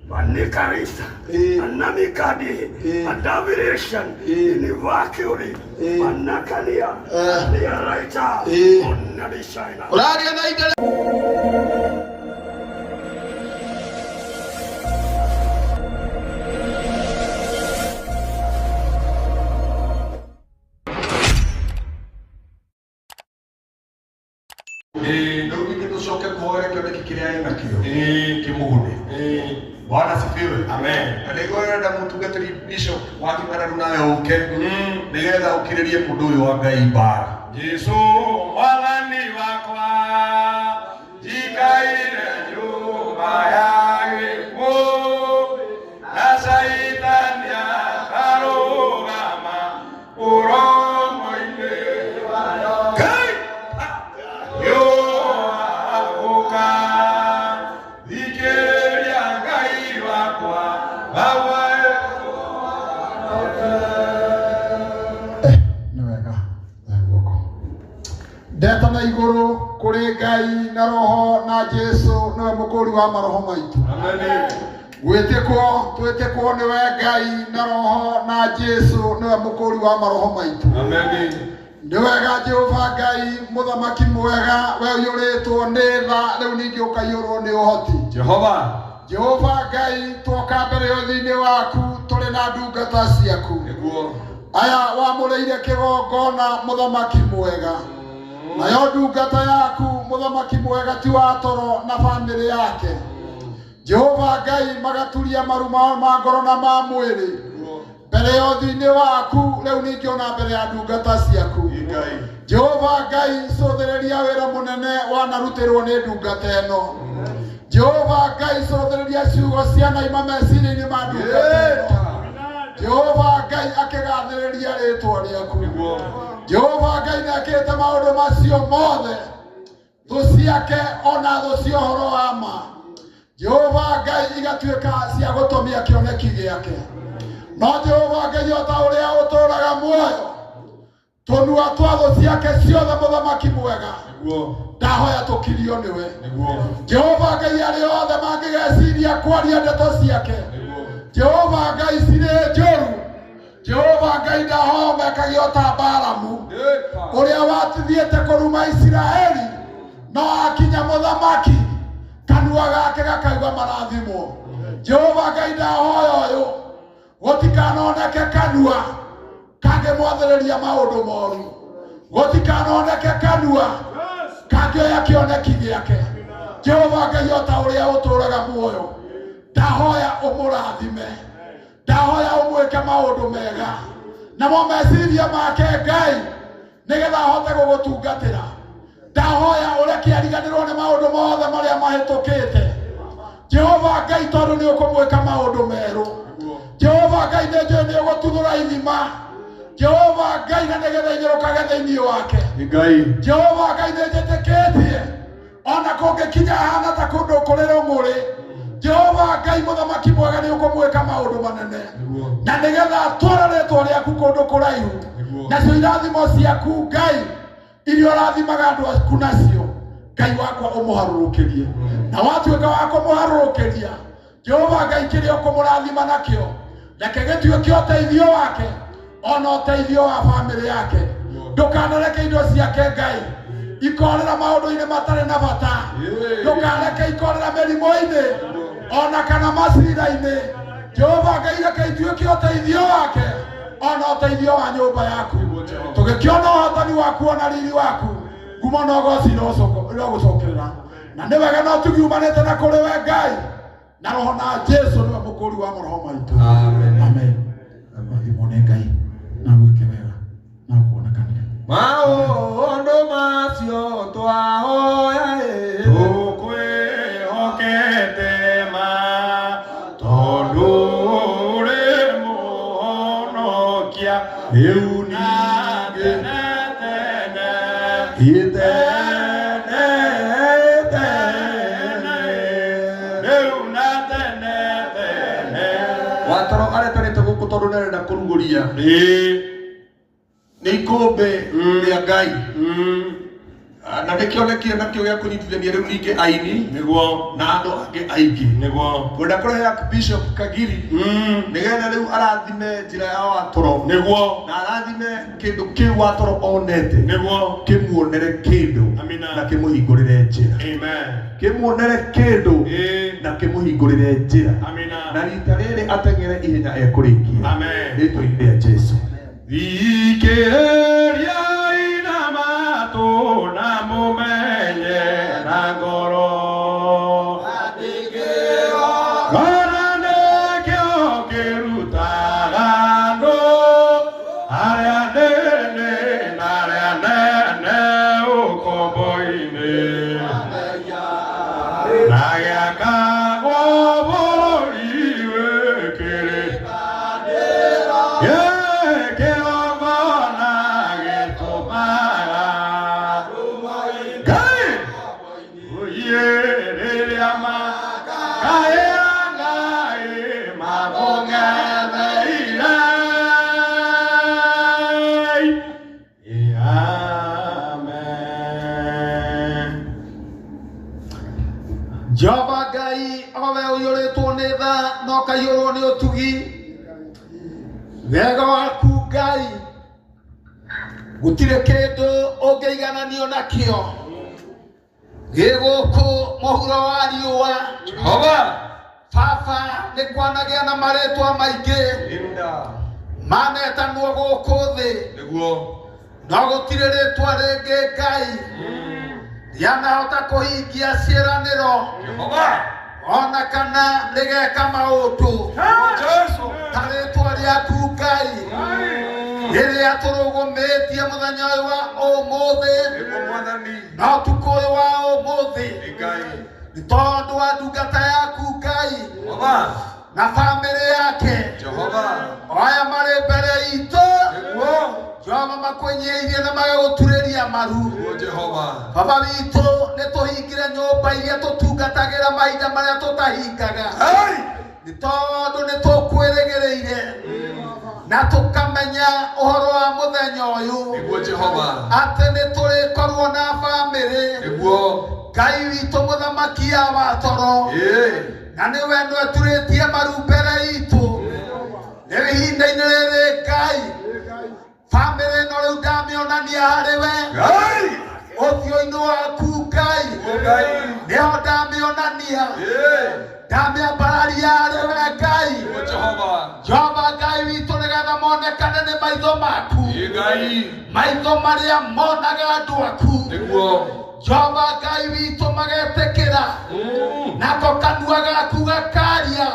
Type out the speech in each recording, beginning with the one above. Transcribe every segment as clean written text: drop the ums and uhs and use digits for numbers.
Manikarisa anamikadi adaviration inivakiuri manakalia niaraita onabishaina Ũraria na ithe. Rĩu ningĩ tũcoke kũhoera kĩoneki kĩrĩa ĩ nakĩo kĩmũgune. Bwana asifiwe. Amen. Na nĩguo ũrenda mũtungatĩri bishop wa kĩmararu nawe ũke nĩgetha ũkirĩrie mũndũ ũyũ wa Ngai mbara. Jesu mwathani wakwa njikaire nyũmba ya gĩkuũ na caitani akarũgama mũromo-inĩ wayo. Ngai! Riũa gũka, thikĩrĩria Ngai wakwa, Baba. Nĩ wega na guoko ndeta na igũrũ kũrĩ Ngai na roho na Jesu nĩwe mũkũri wa maroho maitũ. Gwĩtĩkwo twĩtĩkwo nĩwe Ngai na roho na Jesu nĩwe mũkũri wa maroho maitũ. Nĩ wega Jehova Ngai mũthamaki mwega, we ũiyũrĩtwo nĩ tha rĩu ningĩ ũkaiyũrwo nĩ ũhoti. Jehova. Jehova Ngai, twoka mbere ya ũthiũ-inĩ waku tũrĩ na ndungata ciaku. Nĩguo. Aya wamũrĩire kĩgongona mũthamaki mwega, nayo ndungata yaku mũthamaki mwega ti wa toro na bamĩrĩ yake. Jehova Ngai, magaturia maru mao ma ngoro na ma mwĩrĩ mbere ya ũthiũ-inĩ waku rĩu ningĩ ona mbere ya ndungata ciaku. Ngai. Jehova Ngai, cũthĩrĩria wĩra mũnene wanarutĩrwo nĩ ndungata ĩno. Jehova Ngai, cũthĩrĩria ciugo cianaima meciria-inĩ ma ndungata ĩno. Jehova Ngai, akĩgathĩrĩria rĩtwa rĩaku. Jehova Ngai nĩekĩte maũndũ macio mothe, thũ ciake ona thũ cia ũhoro wa ma. Jehova Ngai, igatuĩka cia gũtũmia kĩoneki gĩake. No Jehova Ngai, o ta ũrĩa ũtũũraga muoyo, tũnua twa thũ ciake ciothe mũthamaki mwega, Nĩguo. ndahoya tũkirio nĩwe. Nĩguo. Jehova Ngai, arĩa othe mangĩgeciria kwaria ndeto ciake, Nĩguo. Jehova Ngai, cirĩ njũru, Jehova Ngai, ndahoya mekage o ta Balamu ũrĩa wathiĩte kũruma Isiraeli, no akinya mũthamaki kanua gake gakauga marathimwo. Jehova Ngai, ndahoya ũyũ gũtikanoneke kanua kangĩmwathĩrĩria maũndũ moru, gũtikanoneke kanua kangĩoya kĩoneki gĩake. Jehova Ngai, o ta ũrĩa ũtũũraga muoyo, ndahoya ũmũrathime, ndahoya ũmwĩke maũndũ mega namo meciria make Ngai, nĩgetha ahote gũgũtungatĩra. Ndahoya ũreke ariganĩrwo nĩ maũndũ mothe marĩa mahĩtũkĩte, Jehova Ngai, tondũ nĩ ũkũmwĩka maũndũ merũ. Jehova Ngai, nĩ njũĩ nĩ ũgũtuthũra ithima, Jehova Ngai, na nĩgetha inyũrũkage thĩinĩ wake. Ngai. Jehova Ngai, nĩ njĩtĩkĩtie ona kũngĩkinya hana ta kũndũ kũrĩ rũng'ũrĩ, Jehova Ngai mũthamaki mwega, nĩ ũkũmwĩka maũndũ manene, na nĩgetha atware rĩtwa rĩaku kũndũ kũraihu, nacio irathimo ciaku Ngai iria ũrathimaga andũ aku nacio, Ngai wakwa, ũmũharũrũkĩrie. Na watuĩka wa kũmũharũrũkĩria, Jehova Ngai, kĩrĩa ũkũmũrathima nakĩo, reke gĩtuĩke ũteithio wake ona ũteithio wa bamĩrĩ yake. Ndũkanareke indo ciake Ngai ikorĩra maũndũ-inĩ matarĩ na bata, ndũkareke ikorĩra mĩrimũ-inĩ ona kana macira-inĩ. Jehova Ngai, reke ituĩke ũteithio wake ona ũteithio wa nyũmba yaku, tũgĩkĩona ũhotani waku ona riri waku. Ngumo na ũgoci irogũcokerera, na nĩ wega na ũtugi umanĩte na kũrĩ we Ngai na roho na Jesu nĩwe mũkũri wa maroho maitũ. Amen. Amen. Rathimwo nĩ Ngai na gwĩke wega na kuonekanĩre. Maũndũ macio twahoya ĩ, tũkwĩhokete ma, tondũ ũrĩ mũhonokia rĩu na tene tene, tene tene, rĩu na tene tene. Watoro aretanĩte gũkũ tondũ nĩarenda kũrugũria nĩ ikũmbĩ rĩa Ngai. Na nä kä onekire nakĩo gĩa kũnyitithania rĩu ningĩ aini Nĩguo. na andũ angĩ aingĩ. Nĩguo. Kwenda kũrehe Bishop Kagiri nĩgetha rĩu arathime njĩra ya watoro Nĩguo. na arathime kĩndũ kĩu watoro onete Nĩguo. kĩmuonere kĩndũ Amina. na kĩmũhingũrĩre njĩra Amen. kĩmuonere kĩndũ Ĩĩ. na kĩmũhingũrĩre njĩra Amina. na rita rĩrĩ ateng'ere ihenya ekũrĩkia Amen. rĩtwa-inĩ rĩa Jesu. Thikĩrĩriai na matũ na mũmenye na ngoro. Ngoro nĩkĩo kĩrutaga andũ arĩa nene na arĩa nene ũkombo-inĩ. Na gĩakagwo bũrũri wĩkĩrĩ kĩgongona gĩtũmaga Ngai ũiye rĩrĩa makaĩra Ngai mamũng'etheire. Amen. Jehova Ngai owe ũiyũrĩtwo nĩ tha na ũkaiyũrwo nĩ ũtugi wega waku Ngai gũtirĩ kĩndũ ũngĩigananio nakĩo gĩ gũkũ mũhuro wa riũa. Jehova. Baba nĩ kwanagĩa na marĩtwa maingĩ Inda. manetanwo gũkũ thĩ Nĩguo. no gũtirĩ rĩtwa rĩngĩ Ngai rĩanahota kũhingia ciĩranĩro Jehova. ona kana rĩgeka maũndũ Jesu. ta rĩtwa rĩaku Ngai rĩrĩa tũrũgũmĩtie mũthenya ũyũ wa ũmũthĩ Nĩguo mwathani. na ũtukũ ũyũ wa ũmũthĩ Nĩ Ngai. nĩ tondũ wa ndungata yaku Ngai Jehova. na bamĩrĩ yake Jehova. o aya marĩ mbere itũ. Nĩguo. Jehova makwĩnyihĩirie na magagũturĩria maru. Nĩguo Jehova. Baba witũ nĩ tũhingire nyũmba iria tũtungatagĩra mahinda marĩa tũtahingaga Hey! nĩ tondũ nĩ tũkwĩrĩgĩrĩire na tũkamenya ũhoro wa mũthenya ũyũ Nĩguo Jehova. atĩ nĩ tũrĩkorwo na bamĩrĩ. Nĩguo. Ngai witũ mũthamaki ya watoro Ĩĩ. na nĩwe nĩweturĩtie maru mbere itũ rĩu ihinda-inĩ rĩrĩ Ngai bamĩrĩ ĩno rĩu ndamĩonania harĩ we Ngai. ũthiũ-inĩ waku Ngai Nĩguo Ngai. nĩho ndamĩonania Ĩĩ. ndamĩambararia harĩ we Ngai. Nĩguo Jehova. Jehova Ngai witũ nĩgetha monekane nĩ maitho maku Ĩĩ Ngai. maitho marĩa monaga andũ aku. Nĩguo. Jehova Ngai witũ magetĩkĩra nako kanua gaku gakaria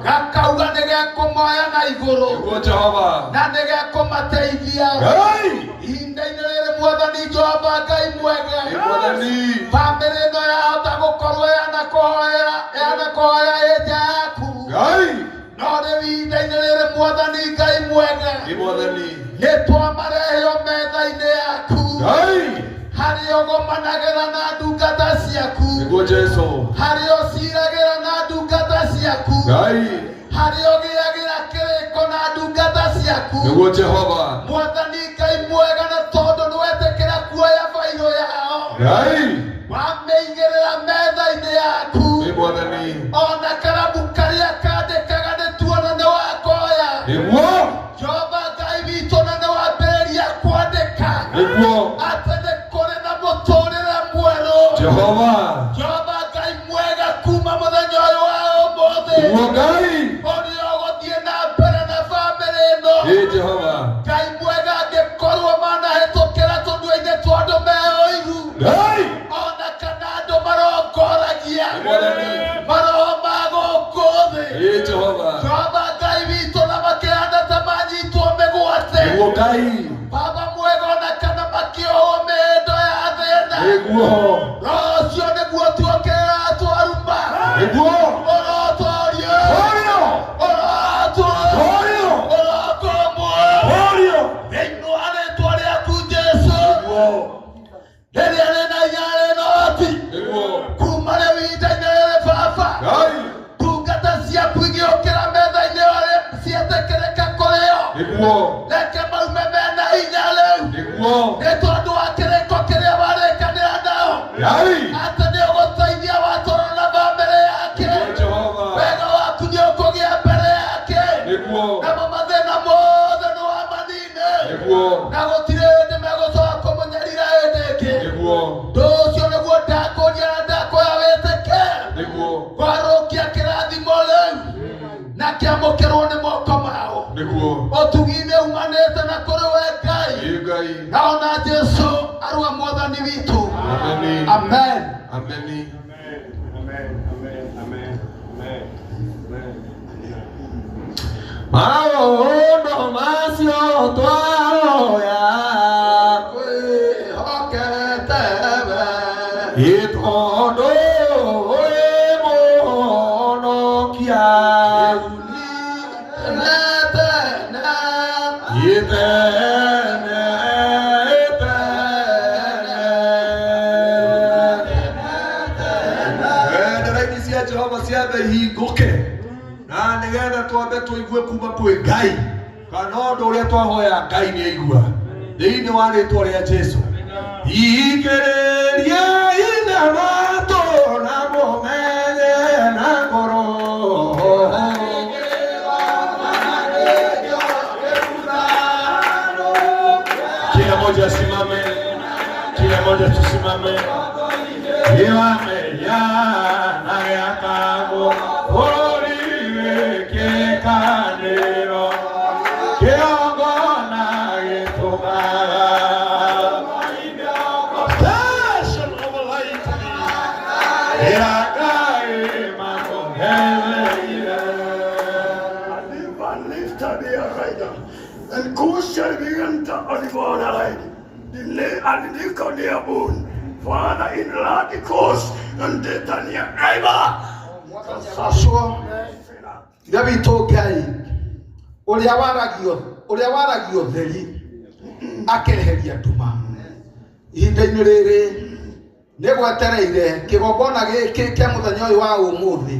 gakauga nĩ gekũmoya na igũrũ Nĩguo Jehova. na nĩ gekũmateithia Ngai. ihinda-inĩ rĩrĩ mwathani Jehova Ngai mwega Nĩ mwathani. bamĩrĩ ĩno yahota gũkorwo yanakũhoya ĩ nja yaku Ngai. no rĩu ihinda-inĩ rĩrĩ mwathani Ngai mwega Nĩ mwathani. nĩ twamareheo metha-inĩ yaku Ngai. harĩa ũgomanagĩra na ndungata ciaku Nĩguo Jesu. harĩa ũciragĩra na ndungata ciaku Ngai. harĩa ũgĩagĩra kĩrĩko na ndungata ciaku. Nĩguo Jehova. Mwathani Ngai mwega na tondũ nĩwetĩkĩra kuoya bairũ yao Ngai. wamĩigĩrĩra metha-inĩ yaku Nĩ mwathani. ona karamu karĩa kandĩkaga nĩ tuona nĩ wakoya. Nĩguo. Jehova Ngai witũ na nĩ wambĩrĩria kwandĩka Nĩguo. atĩ nĩ kũrĩ na mũtũrĩre mwerũ. Jehova. Jehova Ngai mwega kuma mũthenya ũyũ wa ũmũthĩ Nĩguo Ngai. ũrĩa ũgũthiĩ na mbere na bamĩrĩ ĩno. Ĩĩ Jehova. Ngai mwega angĩkorwo manahĩtũkĩra tũnua-inĩ twa andũ me ũiru Ngai. ona kana andũ marongoragia Nĩ mwathani. maroho ma gũkũ thĩ. Ĩĩ Jehova. Jehova Ngai witũ na makĩhana ta manyitwo mĩgwate. Nĩguo Ngai. Baba mwega ona kana makĩohwo mĩhĩndo ya thĩna. Nĩguo. Roho ũcio nĩguo tuokĩrĩra twaruma. Nĩguo. Ũrotorio. Torio. Ũrotwo. Torio. Ũrokomwo. Torio. Thĩinĩ wa rĩtwa rĩaku Jesu Nĩguo. rĩrĩa rĩna hinya rĩna ũhoti Nĩguo. kuma rĩu ihinda-inĩ rĩrĩ Baba Ngai. ndungata ciaku igĩũkĩra metha-inĩ ĩyo cietĩkĩrĩka kũrĩo Nĩguo. reke maume mena hinya rĩu Nĩguo. nĩ tondũ wa kĩrĩko kĩrĩa warĩkanĩire Ai. Atĩ nĩ ũgũteithia watũrwo na bamĩrĩ yake. Jehova. Wega waku nĩ ũkũgĩa mbere yake. Nĩguo. Namo mathĩna mothe nĩ wamanine. Nĩguo. Na gũtirĩ hĩndĩ megũcoka kũmũnyarira hĩndĩ ĩngĩ. Nĩguo. Ũndũ ũcio nĩguo ndakũria na ndakũhoya wĩtĩke. Nĩguo. Kwarũkia kĩrathimo rĩu na kĩamũkĩrwo nĩ moko mao. Nĩguo. Ũtugi-inĩ umanĩte na kũrĩ we Ngai. Ĩ Ngai. Na ona Jesu arua mwathani witũ. Ameni. Amen. Ameni. Maũndũ macio twahoya Kwĩhokete we. ĩ tondũ wĩ mũhonokia Tene tene. ĩ tene tene. Ndaraini cia Jehova ciambe ihingũke na nĩgetha twambe tũigue kuma kwĩ Ngai kana ũndũ ũrĩa twahoya Ngai nĩ aigua thĩinĩ wa rĩtwa rĩa Jesu. Thikĩrĩria ithe matũ na mũmenye na ngoro. Kila mmoja asimame, kila mmoja tusimame. Iwamenya na gĩakagwo bũrũri wĩkĩkanĩro kĩgongona gĩtũmaga Station of light ĩra Ngai mamũgereire. Adivan lifted their rider, and Kusha began to Olivona ride. The name and the their bone. Father in Radicos and Daniel Eva. Acio ithe witũ Ngai ũrĩa waragio ũrĩa waragio ũtheri akeheria nduma ihinda-inĩ rĩrĩ nĩ gwetereire kĩgongona gĩkĩ kĩa mũthenya ũyũ wa ũmũthĩ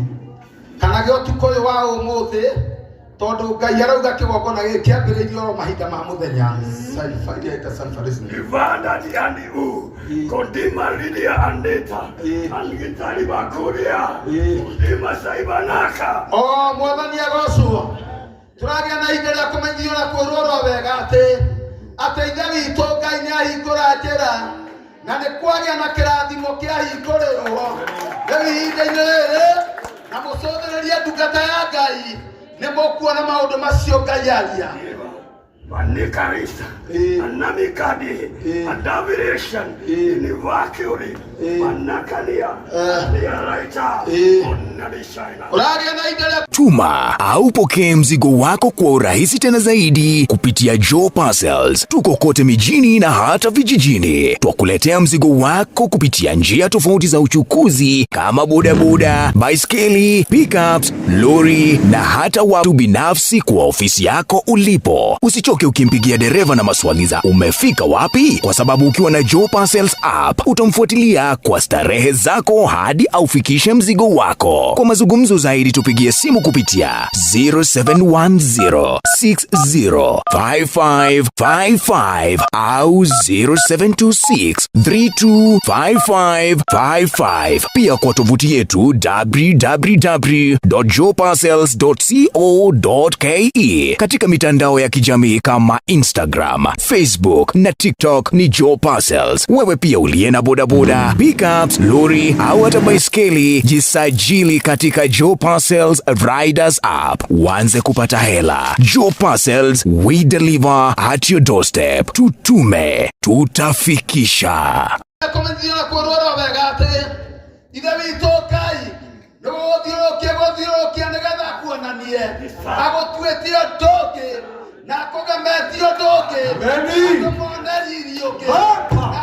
kana gĩa ũtukũ ũyũ wa ũmũthĩ tondũ Ngai arauga kĩgongona gĩkĩ kĩambĩrĩirio oro mahinda ma mũthenya. Ivanda Diani U, Kondima Lydia Andeta, and Gitari Bakuria, Kondima Saibanaka. O mwathani agocwo tũragĩa na ihinda rĩa kũmenyithio na kwĩrwo oro wega atĩ atĩ ithe witũ Ngai nĩ ahingũra njĩra na nĩ kwagĩa na kĩrathimo kĩahingũrĩrwo rĩu ihinda-inĩ rĩrĩ na mũcũthĩrĩrie ndungata ya Ngai nĩ mũkuona maũndũ macio Ngai aria. Manikarisa, Anamikadi, Adaviration, Inivakiuri, Manakalia, Niaraita, Onadishaina. Ũragĩa na ihinda rĩa Tuma au pokee mzigo wako kwa urahisi tena zaidi kupitia Joe Parcels. Tuko kote mijini na hata vijijini. Twakuletea mzigo wako kupitia njia tofauti za uchukuzi kama bodaboda, baiskeli, pickups, lori na hata watu binafsi kwa ofisi yako ulipo. Usichoke ukimpigia dereva na maswali za umefika wapi, kwa sababu ukiwa na Joe Parcels app utamfuatilia kwa starehe zako hadi aufikishe mzigo wako. Kwa mazungumzo zaidi tupigie simu kupitia 0710 605555 au 0726 325555. Pia kwa tovuti yetu www.joeparcels.co.ke. Katika mitandao ya kijamii kama Instagram, Facebook na TikTok ni Joe Parcels. Wewe pia uliye na bodaboda, pickups, lori au hata baiskeli, jisajili katika Joe Parcels Riders app uanze kupata hela. Joe Parcels, we deliver at your doorstep. Tutume, tutafikisha. Kũmenyithio na kwĩrwo oro wega atĩ ithe witũ Ngai nĩ gũgũthiũrũrũkia gũthiũrũrũkia nĩgetha akuonanie agũtuĩtie ũndũ ũngĩ na akũgemetie ũndũ ũngĩ andũ mone riri ũngĩ na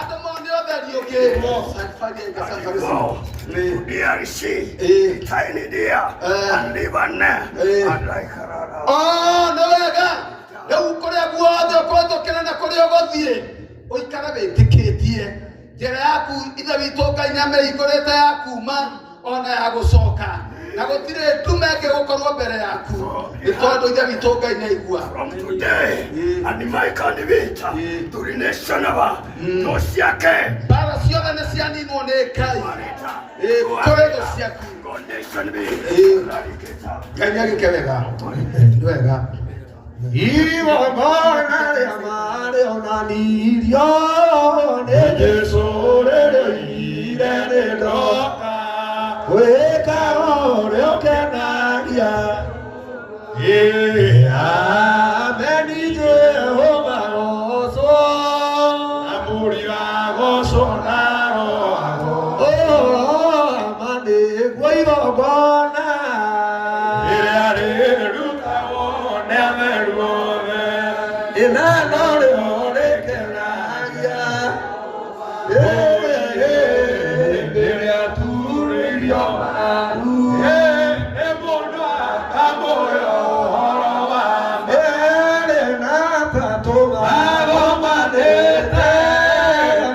andũ mone ũtheri ũngĩ. DRC, Tiny Dear, and Libanne, and Laikarara. O nĩ wega rĩu kũrĩa guothe ũkũhĩtũkĩra na kũrĩa ũgũthiĩ ũikare wĩtĩkĩtie njĩra yaku ithe witũ Ngai nĩamĩhingũrĩte ya kuma ona ya gũcoka na gũtirĩ ndume ĩngĩgũkora. Agakorwo mbere yaku nĩ tondũ ithe witũ Ngai nĩ aigua. From today, and Michael Vita, to the nation of Tosiake, Mbara ciothe nĩ cianinwo nĩ Ngai. Kũrĩ thũ ciaku. Nation be, Ngai nĩ agĩke wega. Nĩ wega. Igongona rĩa marĩonanirio nĩ Jesũ rĩrĩire nĩ ndoka gwĩka ũrĩa ũkenagia. Ĩ, ameni Jehova gocwo, amũri wa gocwo na roho. Ũroma nĩguo igongona rĩrĩa rĩrutagwo nĩ atheru othe, ĩna norĩo rĩkenagia. Rĩrĩa turĩirio maru nĩ mũndũ akamũhe ũhoro wa merĩ na tatũ magomanĩte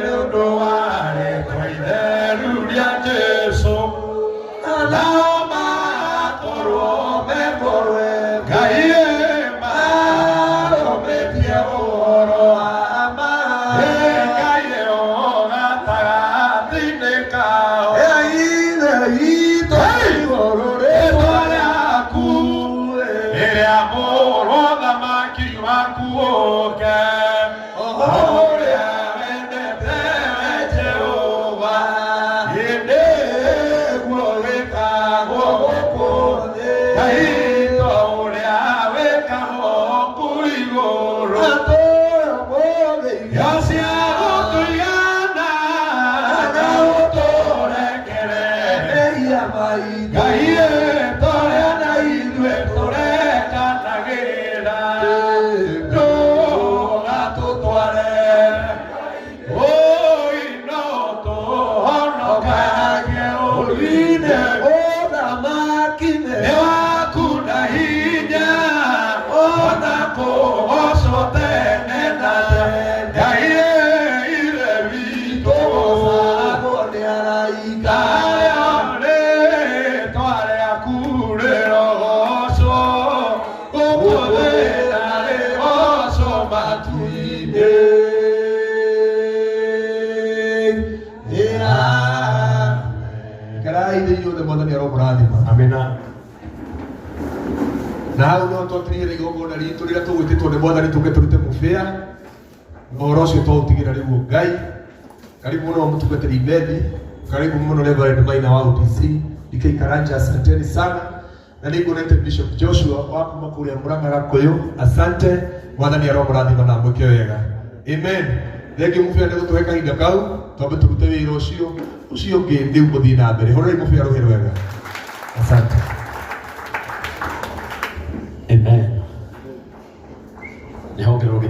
nĩ ũndũ wa rĩtwa itheru rĩa Jesũ, nao makorwo me mũrwe Ngai marũmĩtie ũhoro wa ma. Ngai o gatagatĩ-inĩ kao. Ithe witũ igũrũ rĩtwa rĩaku rĩrĩamũrwo, thamaki waku ũke, ũrĩa wendete we Jehova, hĩndĩ guo wĩkagwo gũkũ thĩ. Ngai to ũrĩa wĩkagwo kũu igũrũ. Irio cia gũtũigana na ũtũrekere Ngai tũrĩa na ithuĩ tũrekanagĩra, ndũgatũtware ũi no tũhonokagie ũruinĩ. Ũthamaki nĩ waku na hinya ona kũgocwo tene na tene. Ngai Ithe witũ gocagwo nĩ araika, rĩtwa rĩaku rĩrogocwo gũkũ thĩ na rĩgocwo matu-inĩ. Karai thĩ inyuothe, mwathani aromũrathima. Amina. Na hau no twatĩrĩire igongona ritũ rĩrĩa tũgwĩtĩtwo nĩ mwathani tũke tũrute mũbĩa na ũhoro ũcio twaũtigĩra rĩu Ngai. Karibu mũno mũtungatĩri Bethi, karibu mũno Reverend Maina wa UTC DK Karanja, asanteni sana. Na nĩnguonete Bishop Joshua wa kuma kũrĩa Murang'a Gakũyũ, asante. Mwathani aromũrathima na amwĩke wega. Amen. Thengiũ mũbĩa nĩ gũtũhe kahinda kau twambe tũrute wĩra ũcio ũcio ũngĩ rĩu mũthiĩ na mbere. Hũrĩrai mũbĩa rũhĩ rwega. Asante. Amen. Nĩ hongererwo.